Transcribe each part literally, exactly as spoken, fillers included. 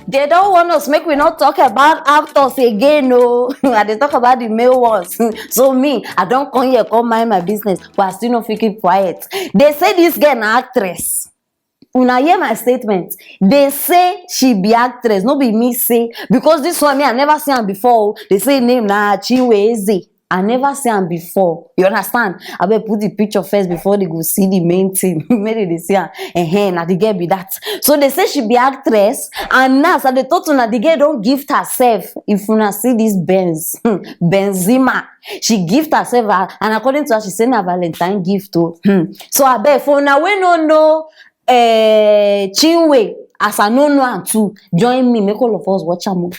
They don't want us make we not talk about actors again, no. I dey talk about the male ones. So me, I don't come here come mind my business, but I still no fit keep quiet. They say this girl na actress. Una hear my statement. They say she be actress, no be me say, because this one me I never see am before. They say name na Chinwe Eze. I never see am before. You understand? I will put the picture first before they go see the main thing. Maybe they see her. Eh, na the girl be that. So they say she be actress, and now as I dey talk to una, the girl don't gift herself. If una see this Benz, hmm, Benzema, she gift herself, ah, and according to her, she say na Valentine gift o. Hmm. So I beg for una wey no know, eh, Chinwe, as I no know am too, join me, make all of us watch am o.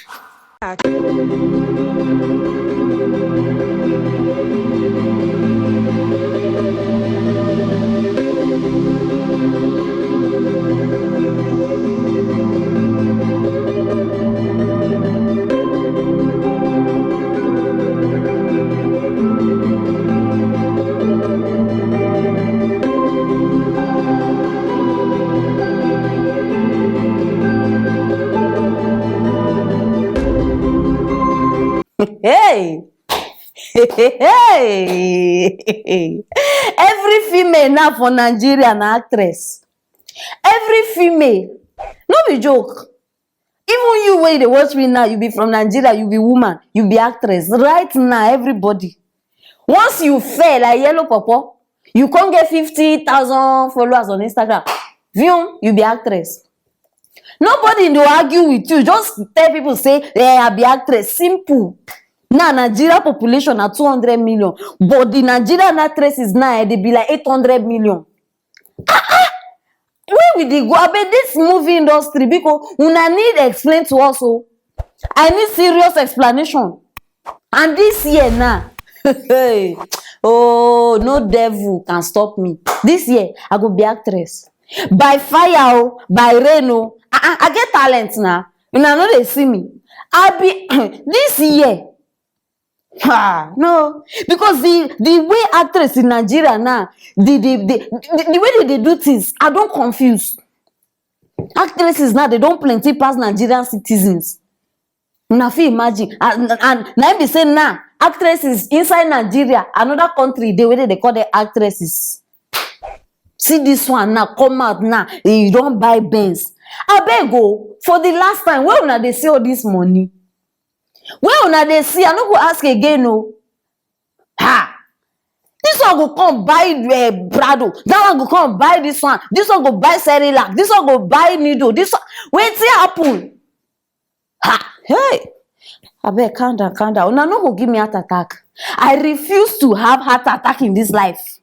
Hey! Hey! Every female now for Nigeria na actress. Every female. No be joke. Even you wey dey watch me now, you be from Nigeria, you be woman, you be actress. Right now, everybody. Once you fail like yellow pawpaw, you come get fifty thousand followers on Instagram. View, you be actress. Nobody dey argue with you. Just tell people say, "Eh, I be actress." Simple. Now Nigeria population na two hundred million, but the Nigerian actresses now, eh, they be like eight hundred million. Where we dey go? Abeg, this movie industry, because una need explain to us o. I need serious explanation. And this year now, oh, no devil can stop me. This year, I go be actress. By fire o, by rain o. I, I, I get talent now. Una no dey see me. I be this year. Ha, no, because the the way actress in Nigeria now, the the the, the, the way they dey do things, I don't confuse. Actresses now, they don't plenty pass Nigerian citizens. Una fit imagine, and, and na im be say now actresses inside Nigeria, another country dey wey they dey call them actresses. See this one now, come out now, you don buy Benz. Abeg o, for the last time, where una dey see all this money? Where una dey see? I no go ask again o. Ha! This one go come buy, eh, Prado. That one go come buy this one. This one go buy Cerelac. This one go buy needle. This one, wetin happen? Ha! Hey! Abeg, calm down, calm down. Una no go give me heart attack. I refuse to have heart attack in this life.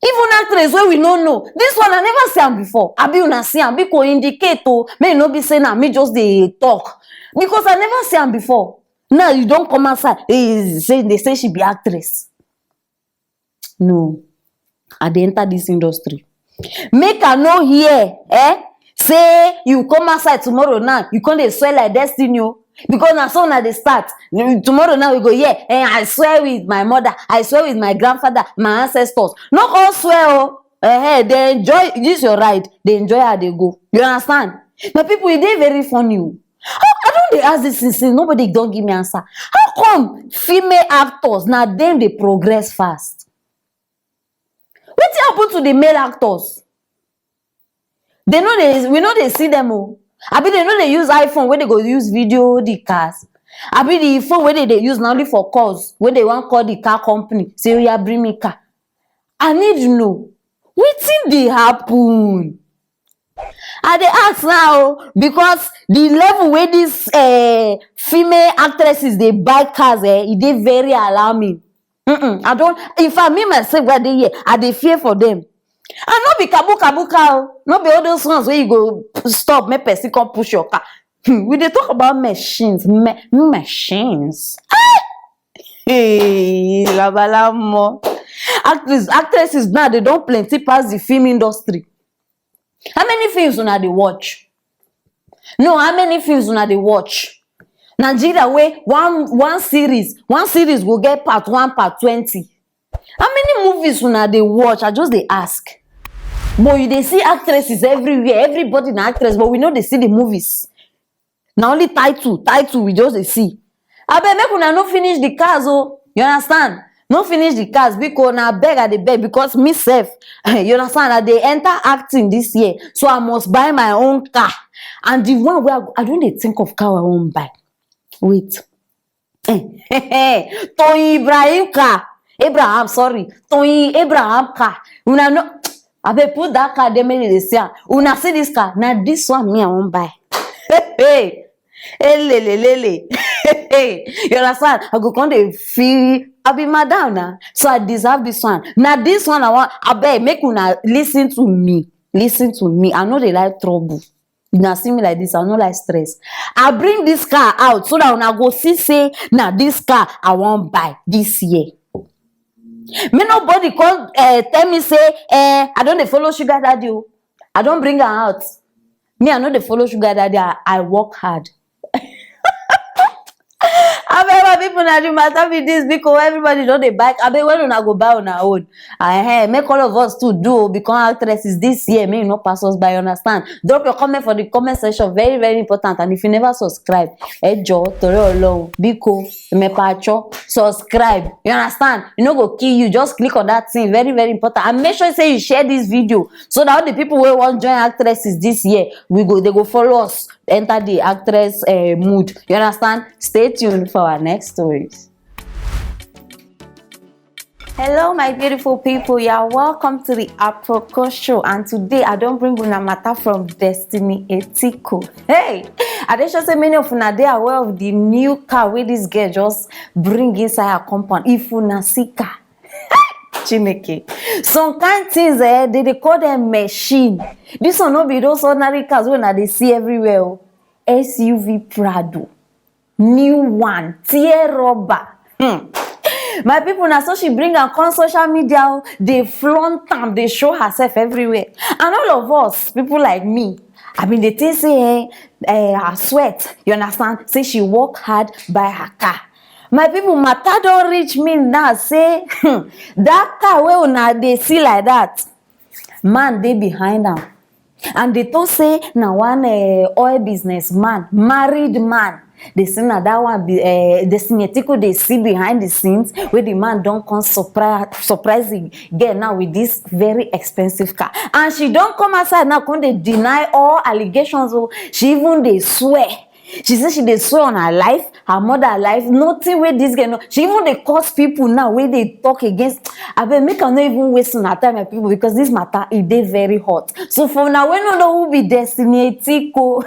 Even actress wey we no know, this one I never see am before. Abi una see am? Biko indicate o, make e no be say na me just dey talk, because I never see am before. Now you don come outside, eh, say, they say she be actress. No, I dey enter this industry. Make I no hear, eh, say you come outside tomorrow now, you come dey swear like Destiny o. Because na so una dey start. Tomorrow now we go hear, eh, "I swear with my mother, I swear with my grandfather, my ancestors." No come swear o. Eh, eh, they enjoy this your ride. They enjoy how they go. You understand? My people, e dey very funny o. How, I don dey ask this thing since, nobody don give me answer. How come female actors na dem dey progress fast? Wetin happen to the male actors? They no dey, we no dey see them o. Abi they no dey use iPhone wey they go use video the cars? Abi the phone wey they dey use na only for calls, wey they wan call the car company, say, "Oya, bring me car"? I need to know wetin dey happen. I dey ask now because the level wey these, eh, female actresses dey buy cars, eh, e dey very alarming. Mm-mm, I don't. In fact, me myself, wey I dey here, I dey fear for them. And no be kabu kabu car o. No be all those ones wey you go stop, make person come push your car. Hmm, we dey talk about machines, ma-, machines. Ah! Hey, labalamo. Actresses, actresses now, they don plenty pass the film industry. How many films una dey watch? No, how many films una dey watch? Nigeria, wey one, one series, one series go get part one, part twenty. How many movies una dey watch? I just dey ask. But you dey see actresses everywhere, everybody na actress, but we no dey see the movies. Na only title, title we just dey see. Abeg, make una no finish the cars o. You understand? No finish the cars, because na beg I dey beg, because me sef, you understand, I dey enter acting this year, so I must buy my own car. And the one wey I, go- I don dey think of car I wan buy. Wait. Toyin Ibrahim car. Abraham, sorry. Toyin Abraham car. Una no, abeg put that car there, make dem dey see am. Una see this car? Na this one me I wan buy. Hey, hey. Elelelele. You understand? I go come dey feel I be madam na. So I deserve this one. Na this one I want. Abeg, make una listen to me. Listen to me. I no dey like trouble. Una see me like this, I no like stress. I bring this car out so that una go see say na this car I wan buy this year. Make nobody come uh, tell me say, eh, I don dey follow sugar daddy o. I don bring am out. Me, I no dey follow sugar daddy. I, I work hard. Abeg, my people, na the matter be this, because everybody don dey buy. Abeg, when una go buy una own? Eh, make all of us too do o, become actresses this year. Make e no pass us by, understand? Drop your comment for the comment section. Very, very important. And if you never subscribe, ẹ jọ̀ọ́, torí Ọlọ́run, biko, mepacho, subscribe. You understand? You no go kill you. Just click on that thing. Very, very important. And make sure say you share this video so that all the people wey wan join actresses this year, we go, they go follow us enter the actress uh, mood. You understand? Stay tuned for our next stories. Hello, my beautiful people. You are welcome to the Aproko Show. And today, I don't bring una matter from Destiny Etiko. Hey, I dey sure say many of una dey aware of the new car wey this girl just bring inside her compound. If una see car, Chineke. Some kind things, eh, they dey call them machine. This one no be those ordinary cars wey una dey see everywhere o. S U V Prado, new one, tear rubber. Hmm. My people, na so she bring am come social media o, dey flaunt am, dey show herself everywhere. And all of us, people like me, I been dey think say, eh, eh, her sweat, you understand? Say she work hard, buy her car. My people, matter don reach me now say, hmm, that car wey una dey see like that, man dey behind am. And they talk say na one uh, oil business man, married man. They say na that one be uh, Destiny Etiko dey see behind the scenes, where the man don come surprise surprise the girl now with this very expensive car. And she don come outside now, come dey deny all allegations o. She even dey swear. She say she dey swear on her life, her mother life, nothing wey this girl know. She even dey curse people now wey dey talk against. Abeg, make I no even waste una time, my people, because this matter, e dey very hot. So for una wey no know who be Destiny Etiko,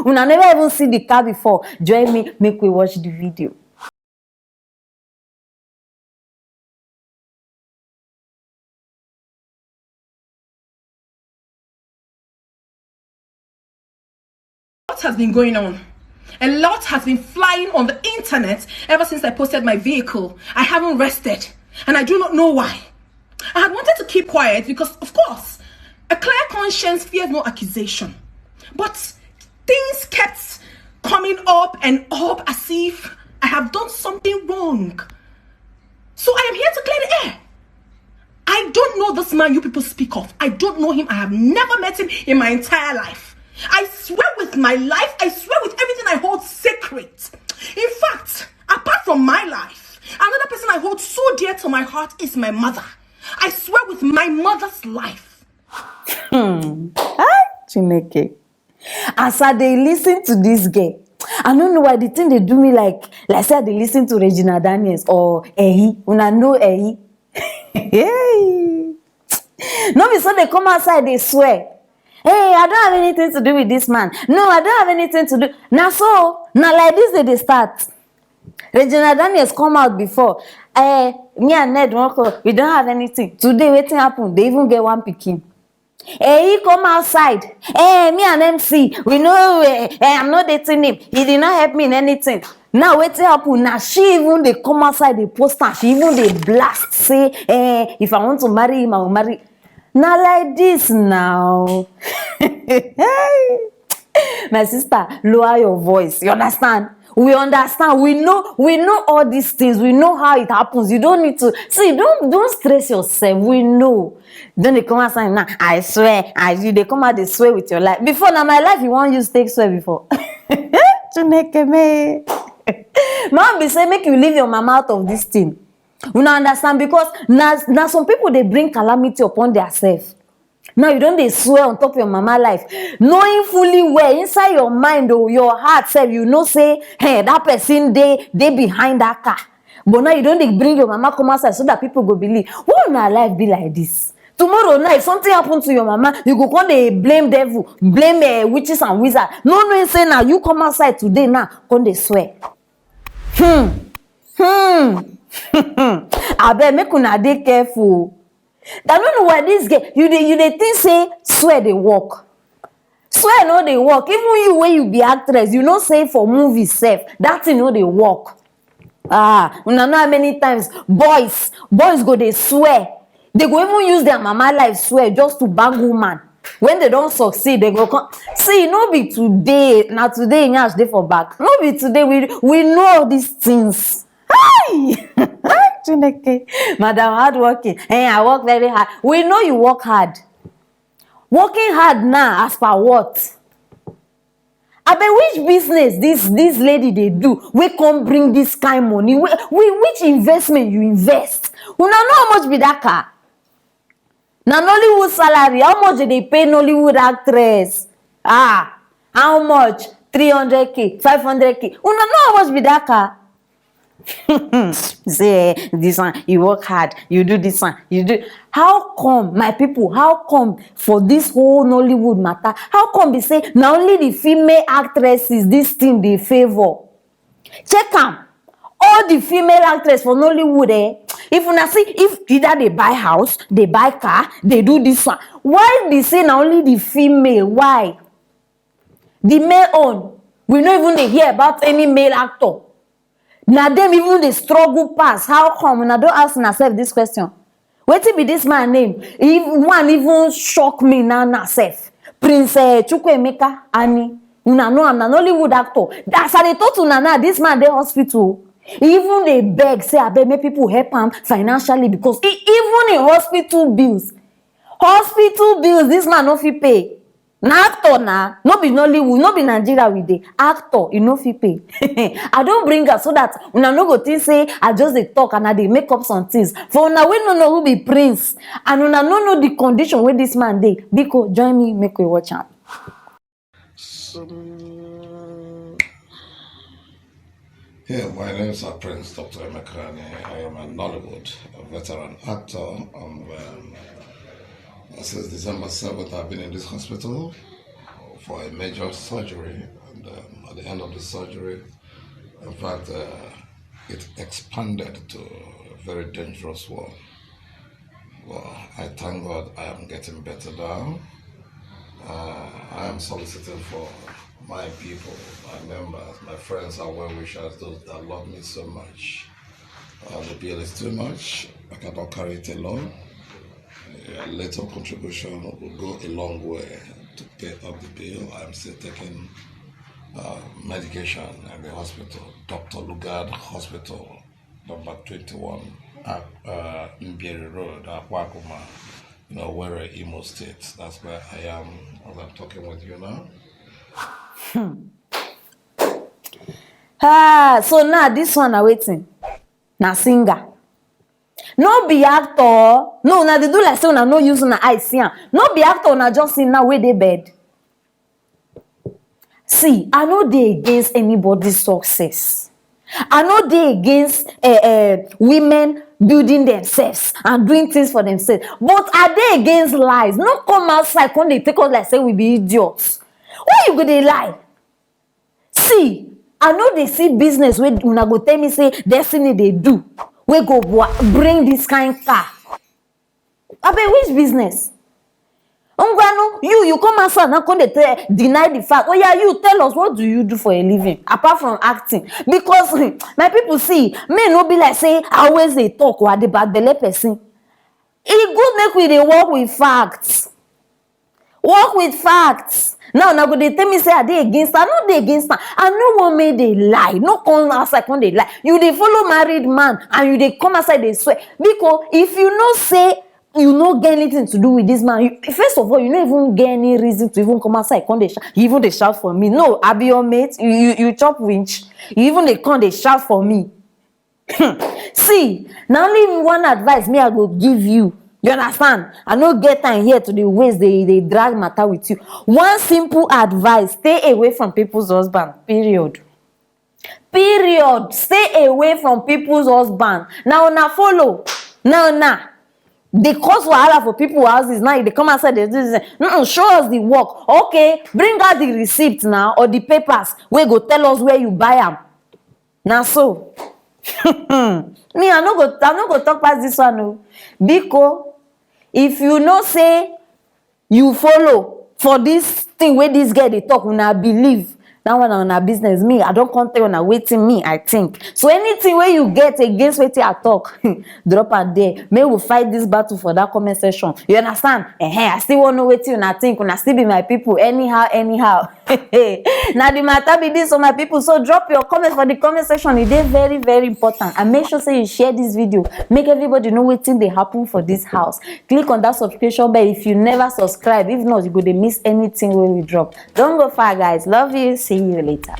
una never even see the car before, join me, make we watch the video. What has been going on? A lot has been flying on the internet ever since I posted my vehicle. I haven't rested, and I do not know why. I had wanted to keep quiet because, of course, a clear conscience fears no accusation. But things kept coming up and up as if I have done something wrong. So I am here to clear the air. I don't know this man you people speak of. I don't know him. I have never met him in my entire life. I swear with my life, I swear with everything I hold sacred. In fact, apart from my life, another person I hold so dear to my heart is my mother. I swear with my mother's life. Hmm. Ah, Chineke. As I dey listen to this girl, I no know why the thing dey do me like like say I dey listen to Regina Daniels or Eyi. Una know Eyi? Hey. No be so they come outside, they swear. Hey, I don't have anything to do with this man. No, I don't have anything to do. Now so, now like this they dey start. Regina Daniels come out before. Eh, me and Ned Nwoko, we don't have anything. Today, wetin happen? They even get one pikin. Eh, he come outside. Eh, me and M C, we know. Eh, eh, I'm not dating him. He did not help me in anything. Now wetin happen? Now she even dey come outside, dey post am. She even dey blast say, eh, if I want to marry him, I will marry. Na like this now. My sister, lower your voice. You understand? We understand, we know, we know all these things, we know how it happens. You don't need to see, don't don't stress yourself. We know. Then they come outside now. I swear, I you they come out, they swear with your life. Before now, my life you want use take swear before. Chineke me. Man be say make you leave your mama out of this thing. Una understand, because na na some people dey bring calamity upon their self. Now you don dey swear on top your mama life, knowing fully well inside your mind o, your heart sef, you know say, hey, that person dey dey behind that car. But now you don dey bring your mama come outside so that people go believe. Why una life be like this? Tomorrow now, if something happen to your mama, you go come dey blame devil, blame uh, witches and wizards. No knowing say na you come outside today now, come dey swear. Hmm. Hmm. Abeg, make una dey careful. I no know why this girl, you dey you dey think say swear dey work. Swear no dey work. Even you wey you be actress, you know say for movie sef, that thing no dey work. Ah, una know how many times boys boys go dey swear. They go even use their mama life swear just to bang woman. When they don succeed, they go come. See, no be today. Na today yansh dey for back. No be today. We we know all these things. Hi! Chineke. Madam hardworking. Eh, I work very hard. We know you work hard. Working hard now, as per what? Abeg, which business this this lady dey do wey come bring this kind money? Whi- whi- Which investment you invest? Una know how much be that car? Na Nollywood salary, how much they dey pay Nollywood actress? Ah, how much? Three hundred k, five hundred k. Una know how much be that car? Say, eh, this one, you work hard, you do this one, you do. How come, my people? How come for this whole Nollywood matter? How come they say na only the female actresses this thing dey favour? Check am. All the female actress for Nollywood, eh? If una see, if either they buy house, they buy car, they do this one. Why be say na only the female? Why? The male own, we no even dey hear about any male actor. Na dem even dey struggle pass. How come? Una don ask una sef this question. Wetin be this man name? If one even shock me now, na sef. Prince uh, Chukwuemeka Ani. Una know am, na Nollywood actor. As I dey talk to una now, this man dey hospital. He even dey beg say abeg make people help am financially, because he, even in hospital bills, hospital bills, this man no fit pay. Na actor na, no be Nollywood, no be Nigeria we dey. Actor, you no fit pay. I don bring am so that una no go think say I just dey talk and I dey make up some things. For una wey no know who be Prince and una no know the condition wey this man dey, biko join me make we watch am. Yeah, my name is uh, Prince Doctor Emekrani. I am a Nollywood veteran actor. And um, uh, since December seventh, I've been in this hospital for a major surgery. And um, at the end of the surgery, in fact, uh, it expanded to a very dangerous one. Well, I thank God I am getting better now. Uh, I am soliciting for my people, my members, my friends and well wishers, those that love me so much. Uh, the bill is too much. I cannot carry it alone. A little contribution will go a long way to pay up the bill. I'm still taking uh, medication at the hospital, Doctor Lugard Hospital, number twenty-one, uh, uh, Mbieri Road, Akwakuma, you know, Owerri, Imo State. That's where I am as I'm talking with you now. Ah, so now this one na wetin? Na singer. No be actor. No, una dey do like say una no use una eye see am. No be actor, una just see now wey dey bed. See, I no dey against anybody success. I no dey against uh, uh, women building themselves and doing things for themselves. But I dey against lies. No come outside, come dey take us like say we be idiots. Why you go dey lie? See, I no dey see business wey una go tell me say Destiny dey do wey go bring this kind car. Abeg, which business? Ngwanu, you you come outside now come dey tell deny the fact. Oh yeah, you tell us, what do you do for a living apart from acting? Because hmm, my people, see, me no be like say I always dey talk or I dey bad belle person. E good make we dey work with facts. Work with facts. Now una go dey tell me say I dey against am. I no dey against am. I no wan make dey lie. No come outside come dey lie. You dey follow married man and you dey come outside dey swear. Because if you know say you no get anything to do with this man, you, first of all, you no even get any reason to even come outside come dey shout. You even dey shout for me. No, I be your mate. You you, you chop winch. You even dey come dey shout for me. See, na only one advice me I go give you. You understand? I no get time here to dey waste, dey dey drag matter with you. One simple advice: stay away from people's husband. Period. Period. Stay away from people's husband. Now una follow. Now una dey cause wahala for people houses. Now you dey come outside dey do this thing. Mm-mm, show us the work. Okay, bring out the receipt now or the papers wey go tell us where you buy am. Na so. Me, I no go I no go talk pass this one o. Biko, if you know say you follow for this thing wey this girl dey talk, una believe, that one na una business. Me, I don come tell una wetin me I think. So anything wey you get against wetin I talk, drop am there. Make we fight this battle for that comment section. You understand? Ehen, I still wan know wetin una think. Una still be my people anyhow, anyhow. Na the matter be this, so my people. So drop your comment for the comment section. E dey very, very important. And make sure say you share this video. Make everybody know wetin dey happen for this house. Click on that subscription bell if you never subscribe. If not, you go dey miss anything wey we drop. Don't go far, guys. Love you. See you later.